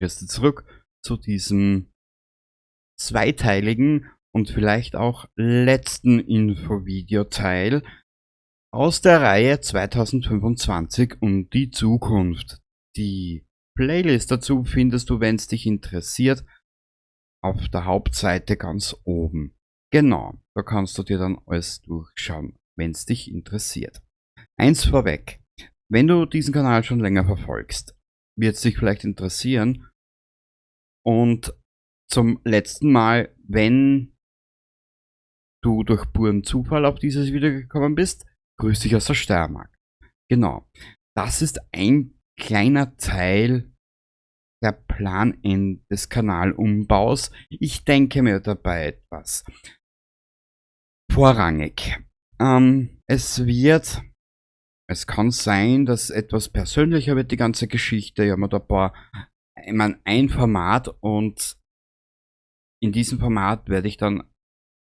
Kehrst du zurück zu diesem zweiteiligen und vielleicht auch letzten Infovideo-Teil aus der Reihe 2025 und die Zukunft. Die Playlist dazu findest du, wenn es dich interessiert, auf der Hauptseite ganz oben. Genau, da kannst du dir dann alles durchschauen, wenn es dich interessiert. Eins vorweg, wenn du diesen Kanal schon länger verfolgst, wird es dich vielleicht interessieren. Und zum letzten Mal, wenn du durch puren Zufall auf dieses Video gekommen bist, grüß dich aus der Steiermark. Genau, das ist ein kleiner Teil der Plan des Kanalumbaus. Ich denke mir dabei etwas. Vorrangig. Es kann sein, dass etwas persönlicher wird, die ganze Geschichte. Ich habe mir da ein paar, ich meine, ein Format, und in diesem Format werde ich dann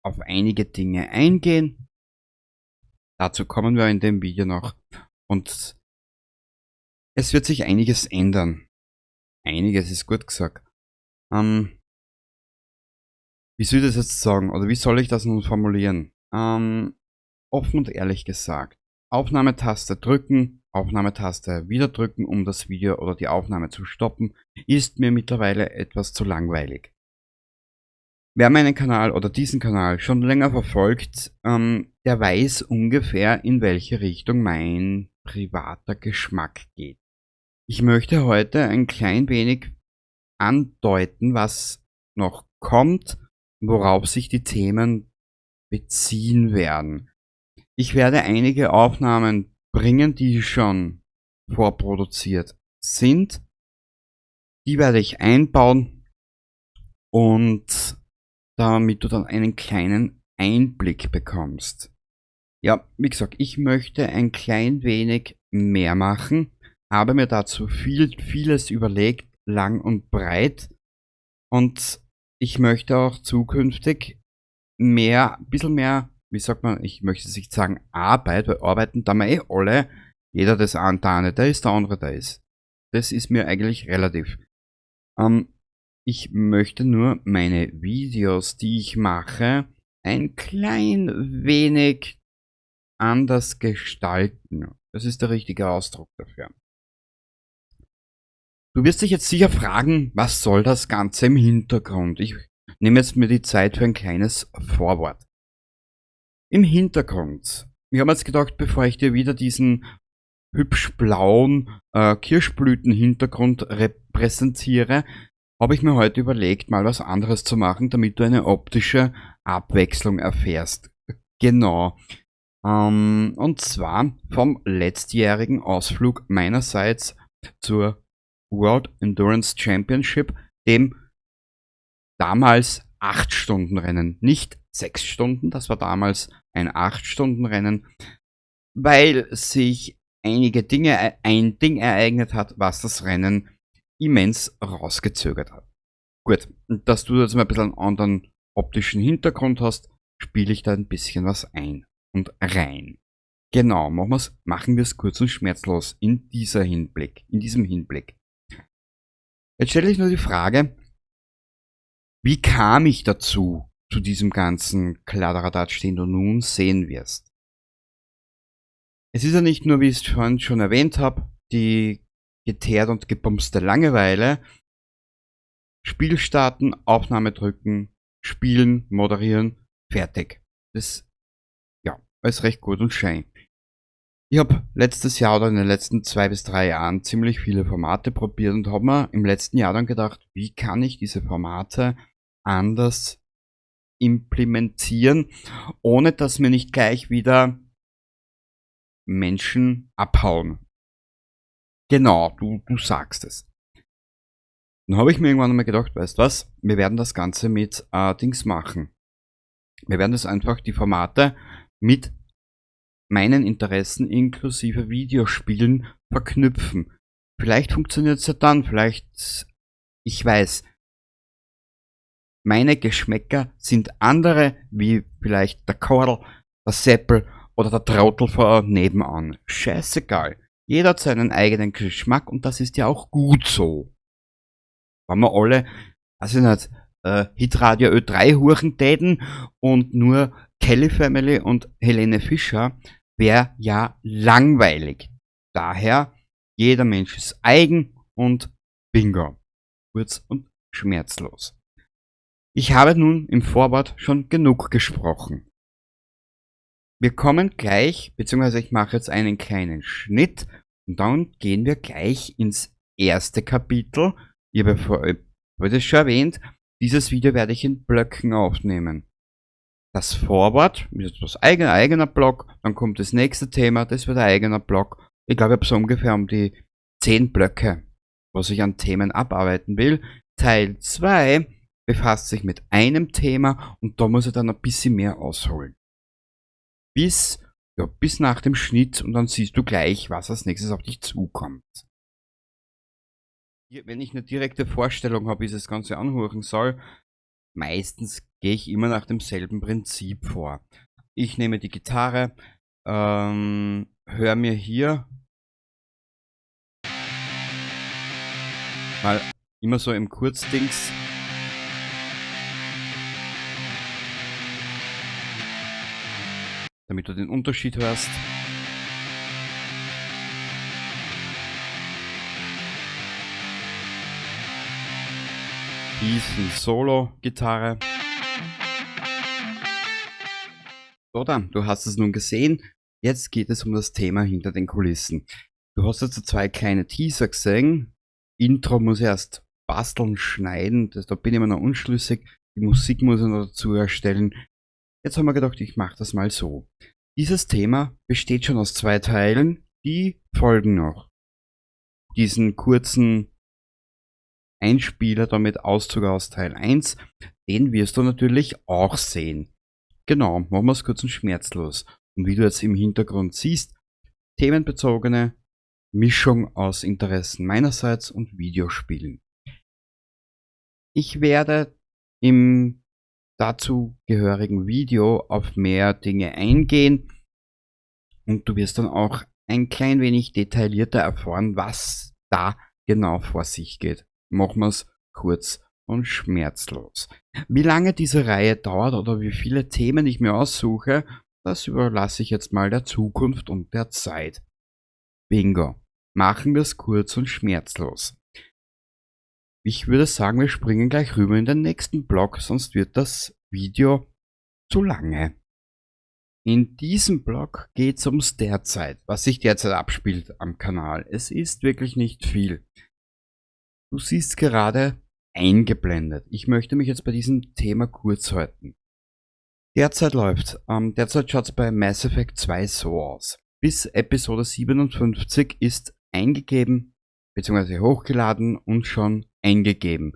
auf einige Dinge eingehen. Dazu kommen wir in dem Video noch. Und es wird sich einiges ändern. Einiges ist gut gesagt. Wie soll ich das jetzt sagen? Oder wie soll ich das nun formulieren? Offen und ehrlich gesagt. Aufnahmetaste drücken, Aufnahmetaste wieder drücken, um das Video oder die Aufnahme zu stoppen, ist mir mittlerweile etwas zu langweilig. Wer meinen Kanal oder diesen Kanal schon länger verfolgt, der weiß ungefähr, in welche Richtung mein privater Geschmack geht. Ich möchte heute ein klein wenig andeuten, was noch kommt, worauf sich die Themen beziehen werden. Ich werde einige Aufnahmen bringen, die schon vorproduziert sind. Die werde ich einbauen und damit du dann einen kleinen Einblick bekommst. Ja, wie gesagt, ich möchte ein klein wenig mehr machen, habe mir dazu vieles überlegt, lang und breit, und ich möchte auch zukünftig mehr, ein bisschen mehr, wie sagt man, ich möchte nicht sagen Arbeit, weil arbeiten da wir eh alle, jeder das eine, der eine da ist, der andere da ist. Das ist mir eigentlich relativ. Ich möchte nur meine Videos, die ich mache, ein klein wenig anders gestalten. Das ist der richtige Ausdruck dafür. Du wirst dich jetzt sicher fragen, was soll das Ganze im Hintergrund? Ich nehme jetzt mir die Zeit für ein kleines Vorwort. Im Hintergrund. Ich habe jetzt gedacht, bevor ich dir wieder diesen hübsch blauen Kirschblüten-Hintergrund repräsentiere, habe ich mir heute überlegt, mal was anderes zu machen, damit du eine optische Abwechslung erfährst. Genau. Und zwar vom letztjährigen Ausflug meinerseits zur World Endurance Championship, dem damals 8-Stunden-Rennen, nicht 6 Stunden, das war damals ein 8-Stunden-Rennen, weil sich einige Dinge, ein Ding ereignet hat, was das Rennen immens rausgezögert hat. Gut, und dass du jetzt mal ein bisschen einen anderen optischen Hintergrund hast, spiele ich da ein bisschen was ein und rein. Genau, machen wir es kurz und schmerzlos in diesem Hinblick. Jetzt stelle ich nur die Frage, wie kam ich dazu, zu diesem ganzen Kladderadatsch, den du nun sehen wirst? Es ist ja nicht nur, wie ich es vorhin schon erwähnt habe, die geteert und gebumste Langeweile. Spiel starten, Aufnahme drücken, spielen, moderieren, fertig. Das, ja, ist recht gut und schön. Ich habe letztes Jahr oder in den letzten 2 bis 3 Jahren ziemlich viele Formate probiert und habe mir im letzten Jahr dann gedacht, wie kann ich diese Formate anders implementieren, ohne dass mir nicht gleich wieder Menschen abhauen. Genau, du sagst es. Dann habe ich mir irgendwann einmal gedacht, weißt was, wir werden das Ganze mit Dings machen. Wir werden das einfach, die Formate, mit meinen Interessen inklusive Videospielen verknüpfen. Vielleicht funktioniert es ja dann, vielleicht, ich weiß, meine Geschmäcker sind andere, wie vielleicht der Karl, der Seppel oder der Trottel von nebenan. Scheißegal. Jeder hat seinen eigenen Geschmack und das ist ja auch gut so. Wenn wir alle, weiß ich nicht, Hitradio Ö3 huchen täten und nur Kelly Family und Helene Fischer, wäre ja langweilig. Daher, jeder Mensch ist eigen und bingo. Kurz und schmerzlos. Ich habe nun im Vorwort schon genug gesprochen. Wir kommen gleich, beziehungsweise ich mache jetzt einen kleinen Schnitt und dann gehen wir gleich ins erste Kapitel. Ich habe das schon erwähnt, dieses Video werde ich in Blöcken aufnehmen. Das Vorwort ist etwas eigener Block, dann kommt das nächste Thema, das wird ein eigener Block. Ich glaube, ich habe so ungefähr um die 10 Blöcke, was ich an Themen abarbeiten will. Teil 2 befasst sich mit einem Thema und da muss ich dann ein bisschen mehr ausholen. Bis nach dem Schnitt und dann siehst du gleich, was als nächstes auf dich zukommt. Wenn ich eine direkte Vorstellung habe, wie ich das Ganze anhören soll, meistens gehe ich immer nach demselben Prinzip vor. Ich nehme die Gitarre, höre mir hier mal immer so im Kurzdings damit du den Unterschied hörst. Diesen Solo-Gitarre. Oder, du hast es nun gesehen, jetzt geht es um das Thema hinter den Kulissen. Du hast jetzt 2 kleine Teaser gesehen. Intro muss ich erst basteln, schneiden, da bin ich immer noch unschlüssig. Die Musik muss ich noch dazu erstellen. Jetzt haben wir gedacht, ich mach das mal so. Dieses Thema besteht schon aus 2 Teilen, die folgen noch. Diesen kurzen Einspieler damit Auszug aus Teil 1, den wirst du natürlich auch sehen. Genau, machen wir's kurz und schmerzlos. Und wie du jetzt im Hintergrund siehst, themenbezogene Mischung aus Interessen meinerseits und Videospielen. Ich werde im dazu gehörigen Video auf mehr Dinge eingehen und du wirst dann auch ein klein wenig detaillierter erfahren, was da genau vor sich geht. Machen wir's kurz und schmerzlos. Wie lange diese Reihe dauert oder wie viele Themen ich mir aussuche, das überlasse ich jetzt mal der Zukunft und der Zeit. Bingo. Machen wir's kurz und schmerzlos. Ich würde sagen, wir springen gleich rüber in den nächsten Block, sonst wird das Video zu lange. In diesem Block geht's ums Derzeit, was sich derzeit abspielt am Kanal. Es ist wirklich nicht viel. Du siehst gerade eingeblendet. Ich möchte mich jetzt bei diesem Thema kurz halten. Derzeit läuft's. Derzeit schaut's bei Mass Effect 2 so aus. Bis Episode 57 ist eingegeben, beziehungsweise hochgeladen und schon eingegeben.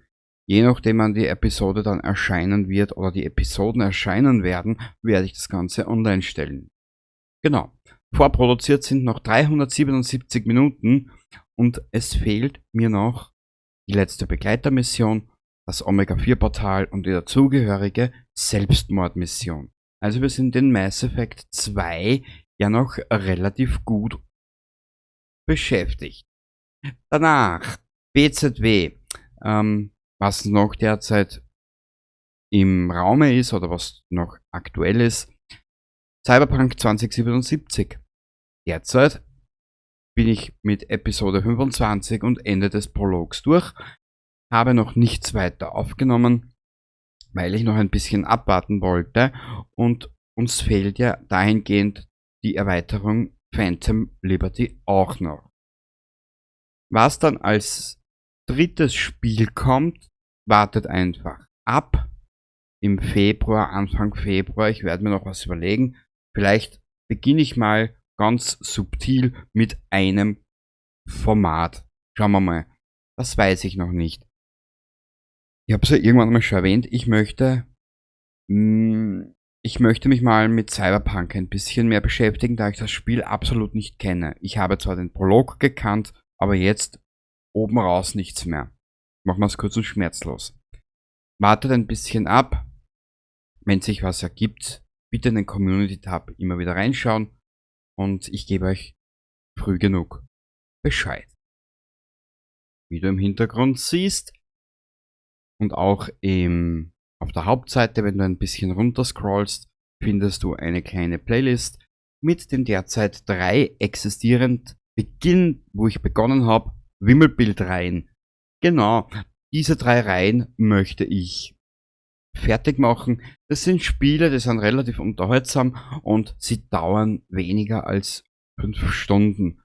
Je nachdem, wann die Episode dann erscheinen wird oder die Episoden erscheinen werden, werde ich das Ganze online stellen. Genau. Vorproduziert sind noch 377 Minuten und es fehlt mir noch die letzte Begleitermission, das Omega-4-Portal und die dazugehörige Selbstmordmission. Also wir sind in Mass Effect 2 ja noch relativ gut beschäftigt. Danach BZW, was noch derzeit im Raume ist oder was noch aktuell ist, Cyberpunk 2077. Derzeit bin ich mit Episode 25 und Ende des Prologs durch, habe noch nichts weiter aufgenommen, weil ich noch ein bisschen abwarten wollte und uns fehlt ja dahingehend die Erweiterung Phantom Liberty auch noch. Was dann als drittes Spiel kommt, wartet einfach ab. Im Februar, Anfang Februar, ich werde mir noch was überlegen. Vielleicht beginne ich mal ganz subtil mit einem Format. Schauen wir mal. Das weiß ich noch nicht. Ich hab's ja irgendwann mal schon erwähnt, ich möchte mich mal mit Cyberpunk ein bisschen mehr beschäftigen, da ich das Spiel absolut nicht kenne. Ich habe zwar den Prolog gekannt, aber jetzt oben raus nichts mehr. Machen wir's kurz und schmerzlos. Wartet ein bisschen ab. Wenn sich was ergibt, bitte in den Community-Tab immer wieder reinschauen und ich gebe euch früh genug Bescheid. Wie du im Hintergrund siehst, Und auch auf der Hauptseite, wenn du ein bisschen runterscrollst, findest du eine kleine Playlist mit den derzeit drei existierend Beginn, wo ich begonnen habe, Wimmelbildreihen. Genau, diese drei Reihen möchte ich fertig machen. Das sind Spiele, die sind relativ unterhaltsam und sie dauern weniger als 5 Stunden.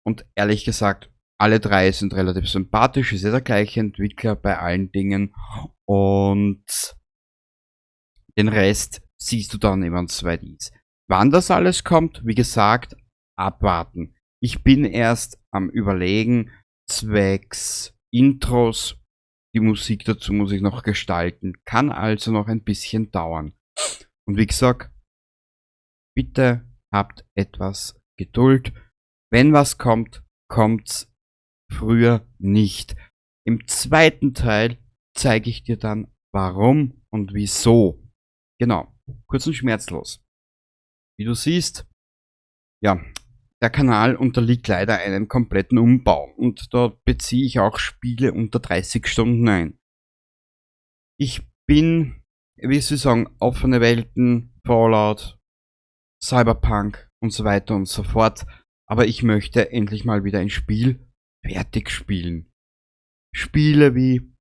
Und ehrlich gesagt, alle drei sind relativ sympathisch, ist ja der gleiche Entwickler bei allen Dingen und den Rest siehst du dann, wenn es soweit ist. Wann das alles kommt, wie gesagt, abwarten. Ich bin erst am Überlegen, zwecks Intros, die Musik dazu muss ich noch gestalten, kann also noch ein bisschen dauern. Und wie gesagt, bitte habt etwas Geduld. Wenn was kommt, kommt's früher nicht. Im zweiten Teil zeige ich dir dann, warum und wieso. Genau, kurz und schmerzlos. Wie du siehst, ja, der Kanal unterliegt leider einem kompletten Umbau und da beziehe ich auch Spiele unter 30 Stunden ein. Ich bin, wie soll ich sagen, offene Welten, Fallout, Cyberpunk und so weiter und so fort, aber ich möchte endlich mal wieder ein Spiel fertig spielen. Spiele wie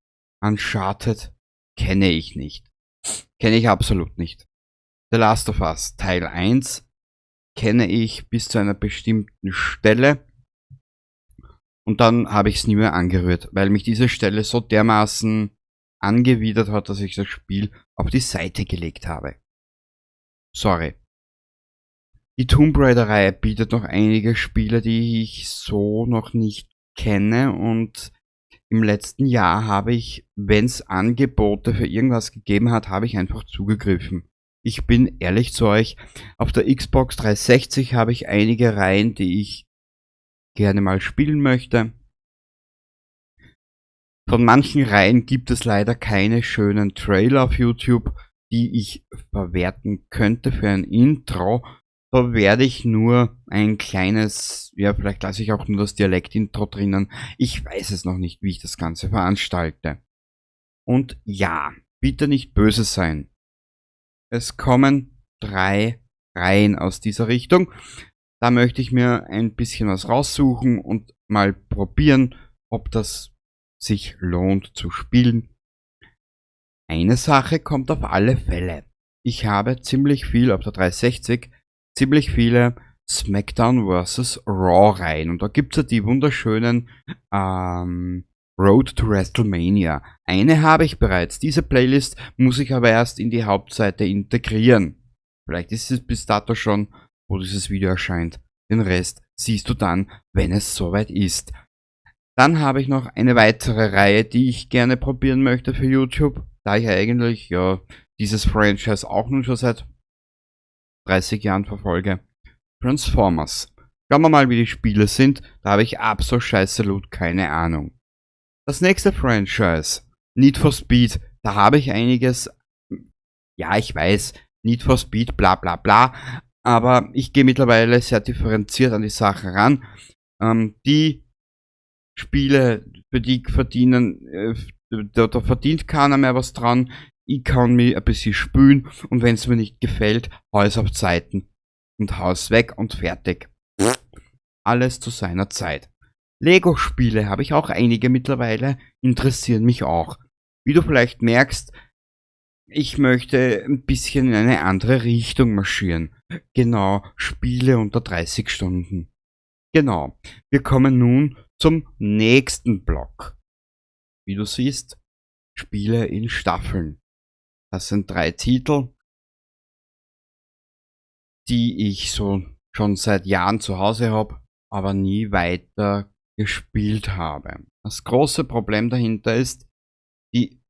Uncharted kenne ich nicht. Kenne ich absolut nicht. The Last of Us Teil 1 kenne ich bis zu einer bestimmten Stelle und dann habe ich es nie mehr angerührt, weil mich diese Stelle so dermaßen angewidert hat, dass ich das Spiel auf die Seite gelegt habe. Sorry. Die Tomb Raider-Reihe bietet noch einige Spiele, die ich so noch nicht kenne, und im letzten Jahr habe ich, wenn es Angebote für irgendwas gegeben hat, habe ich einfach zugegriffen. Ich bin ehrlich zu euch, auf der Xbox 360 habe ich einige Reihen, die ich gerne mal spielen möchte. Von manchen Reihen gibt es leider keine schönen Trailer auf YouTube, die ich verwerten könnte für ein Intro. Da werde ich nur ein kleines, ja, vielleicht lasse ich auch nur das Dialekt-Intro drinnen. Ich weiß es noch nicht, wie ich das Ganze veranstalte. Und ja, bitte nicht böse sein. Es kommen 3 Reihen aus dieser Richtung. Da möchte ich mir ein bisschen was raussuchen und mal probieren, ob das sich lohnt zu spielen. Eine Sache kommt auf alle Fälle. Ich habe ziemlich viel auf der 360, ziemlich viele SmackDown vs. Raw Reihen. Und da gibt's ja die wunderschönen Road to WrestleMania. Eine habe ich bereits. Diese Playlist muss ich aber erst in die Hauptseite integrieren. Vielleicht ist es bis dato schon, wo dieses Video erscheint. Den Rest siehst du dann, wenn es soweit ist. Dann habe ich noch eine weitere Reihe, die ich gerne probieren möchte für YouTube, da ich eigentlich ja dieses Franchise auch nun schon seit 30 Jahren verfolge. Transformers. Schauen wir mal, wie die Spiele sind. Da habe ich absolut keine Ahnung. Das nächste Franchise, Need for Speed, da habe ich einiges, ja, ich weiß, Need for Speed, bla bla bla, aber ich gehe mittlerweile sehr differenziert an die Sache ran. Die Spiele, für die verdienen, da verdient keiner mehr was dran. Ich kann mich ein bisschen spülen und wenn's mir nicht gefällt, hau ich's auf Zeiten und hau's weg und fertig. Alles zu seiner Zeit. Lego-Spiele habe ich auch einige mittlerweile, interessieren mich auch. Wie du vielleicht merkst, ich möchte ein bisschen in eine andere Richtung marschieren. Genau, Spiele unter 30 Stunden. Genau, wir kommen nun zum nächsten Block. Wie du siehst, Spiele in Staffeln. Das sind 3 Titel, die ich so schon seit Jahren zu Hause hab, aber nie weiter gespielt habe. Das große Problem dahinter ist die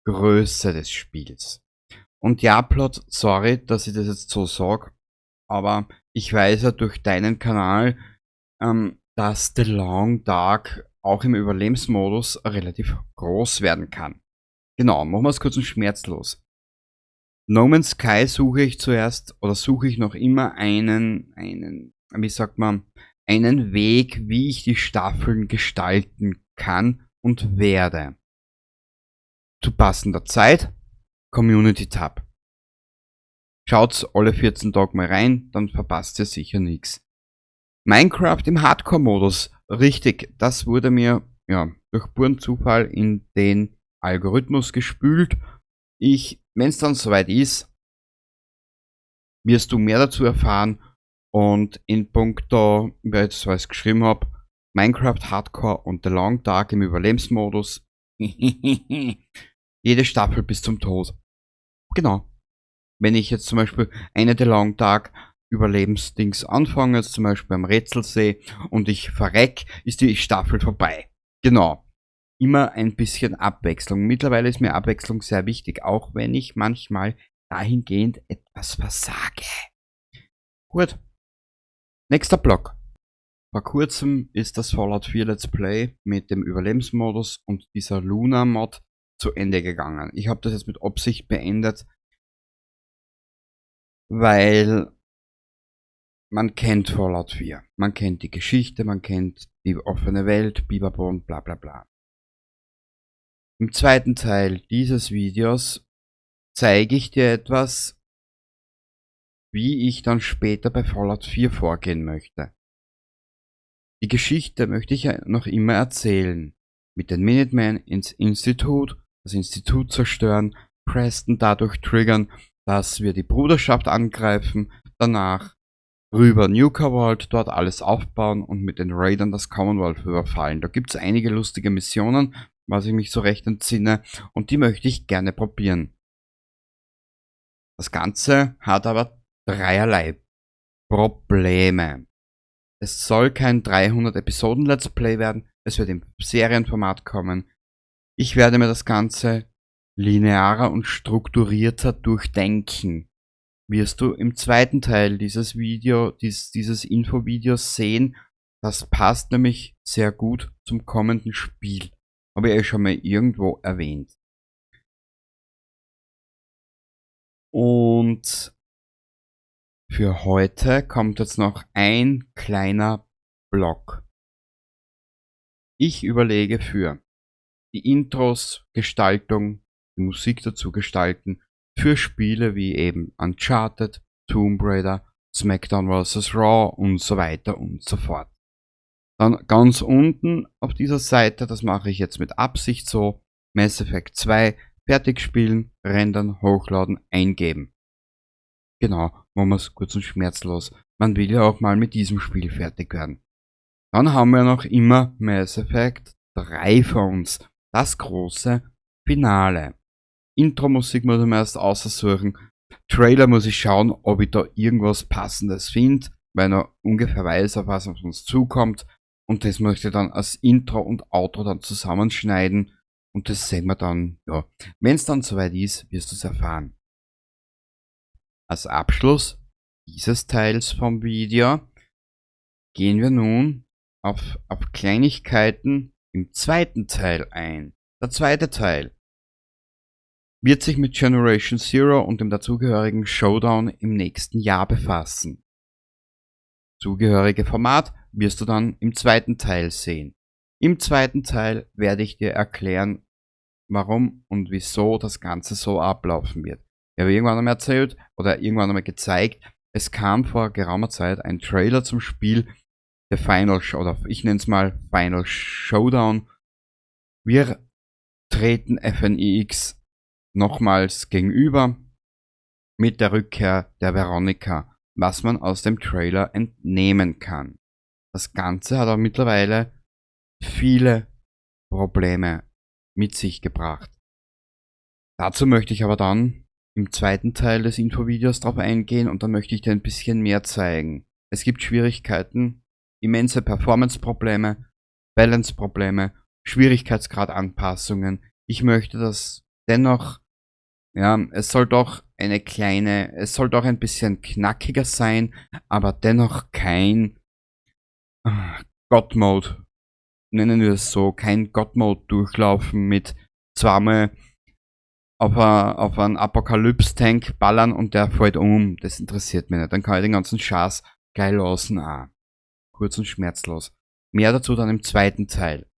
Größe des Spiels. Und ja, Plot, sorry, dass ich das jetzt so sag, aber ich weiß ja durch deinen Kanal, dass The Long Dark auch im Überlebensmodus relativ groß werden kann. Genau, machen wir's kurz und schmerzlos. No Man's Sky suche ich zuerst, oder suche ich noch immer einen, wie sagt man, einen Weg, wie ich die Staffeln gestalten kann und werde. Zu passender Zeit, Community Tab. Schaut's alle 14 Tage mal rein, dann verpasst ihr sicher nichts. Minecraft im Hardcore-Modus. Richtig, das wurde mir ja durch puren Zufall in den Algorithmus gespült. Wenn es dann soweit ist, wirst du mehr dazu erfahren. Und in puncto, wer jetzt was geschrieben habe, Minecraft Hardcore und The Long Dark im Überlebensmodus. Jede Staffel bis zum Tod. Genau. Wenn ich jetzt zum Beispiel eine The Long Dark Überlebensdings anfange, jetzt zum Beispiel am Rätselsee, und ich verreck, ist die Staffel vorbei. Genau. Immer ein bisschen Abwechslung. Mittlerweile ist mir Abwechslung sehr wichtig, auch wenn ich manchmal dahingehend etwas versage. Gut. Nächster Block. Vor kurzem ist das Fallout 4 Let's Play mit dem Überlebensmodus und dieser Luna Mod zu Ende gegangen. Ich habe das jetzt mit Absicht beendet, weil man kennt Fallout 4. Man kennt die Geschichte, man kennt die offene Welt, bibabo und bla bla bla. Im zweiten Teil dieses Videos zeige ich dir etwas, wie ich dann später bei Fallout 4 vorgehen möchte. Die Geschichte möchte ich ja noch immer erzählen. Mit den Minutemen ins Institut, das Institut zerstören, Preston dadurch triggern, dass wir die Bruderschaft angreifen, danach rüber Nuka World, dort alles aufbauen und mit den Raidern das Commonwealth überfallen. Da gibt's einige lustige Missionen, was ich mich so recht entsinne, und die möchte ich gerne probieren. Das Ganze hat aber dreierlei Probleme. Es soll kein 300 Episoden Let's Play werden, es wird im Serienformat kommen. Ich werde mir das Ganze linearer und strukturierter durchdenken. Wirst du im zweiten Teil dieses Infovideos sehen. Das passt nämlich sehr gut zum kommenden Spiel. Habe ich eh schon mal irgendwo erwähnt. Und für heute kommt jetzt noch ein kleiner Block. Ich überlege für die Intros, Gestaltung, die Musik dazu gestalten, für Spiele wie eben Uncharted, Tomb Raider, SmackDown vs. Raw und so weiter und so fort. Dann ganz unten auf dieser Seite, das mache ich jetzt mit Absicht so, Mass Effect 2 fertig spielen, rendern, hochladen, eingeben. Genau, machen wir es kurz und schmerzlos. Man will ja auch mal mit diesem Spiel fertig werden. Dann haben wir noch immer Mass Effect 3 vor uns. Das große Finale. Intro-Musik muss ich mir erst aussuchen. Trailer muss ich schauen, ob ich da irgendwas Passendes finde, weil ich noch ungefähr weiß, auf was auf uns zukommt. Und das möchte ich dann als Intro und Outro dann zusammenschneiden. Und das sehen wir dann, ja. Wenn's dann soweit ist, wirst du's erfahren. Als Abschluss dieses Teils vom Video gehen wir nun auf Kleinigkeiten im zweiten Teil ein. Der zweite Teil wird sich mit Generation Zero und dem dazugehörigen Showdown im nächsten Jahr befassen. Zugehörige Format wirst du dann im zweiten Teil sehen. Im zweiten Teil werde ich dir erklären, warum und wieso das Ganze so ablaufen wird. Ich habe irgendwann einmal erzählt oder irgendwann einmal gezeigt, es kam vor geraumer Zeit ein Trailer zum Spiel The Final Show, oder ich nenne es mal Final Showdown. Wir treten FNIX nochmals gegenüber mit der Rückkehr der Veronica, was man aus dem Trailer entnehmen kann. Das Ganze hat aber mittlerweile viele Probleme mit sich gebracht. Dazu möchte ich aber dann im zweiten Teil des Infovideos drauf eingehen und dann möchte ich dir ein bisschen mehr zeigen. Es gibt Schwierigkeiten, immense Performance-Probleme, Balance-Probleme, Schwierigkeitsgrad-Anpassungen. Ich möchte das dennoch, ja, es soll doch eine kleine, es soll doch ein bisschen knackiger sein, aber dennoch kein God-Mode, nennen wir es so, kein God-Mode durchlaufen mit zweimal auf einen Apokalypse-Tank ballern und der fällt um. Das interessiert mich nicht. Dann kann ich den ganzen Scheiß geil lassen. Ah. Kurz und schmerzlos. Mehr dazu dann im zweiten Teil.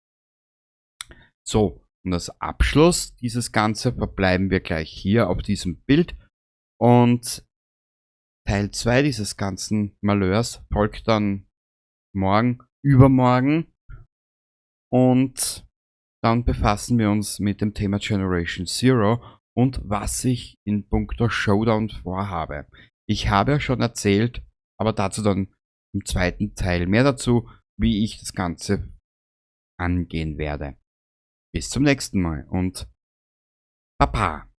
So, Und als Abschluss dieses Ganze verbleiben wir gleich hier auf diesem Bild. Und Teil 2 dieses ganzen Malheurs folgt dann morgen, übermorgen. Und dann befassen wir uns mit dem Thema Generation Zero und was ich in puncto Showdown vorhabe. Ich habe ja schon erzählt, aber dazu dann im zweiten Teil mehr dazu, wie ich das Ganze angehen werde. Bis zum nächsten Mal und baba.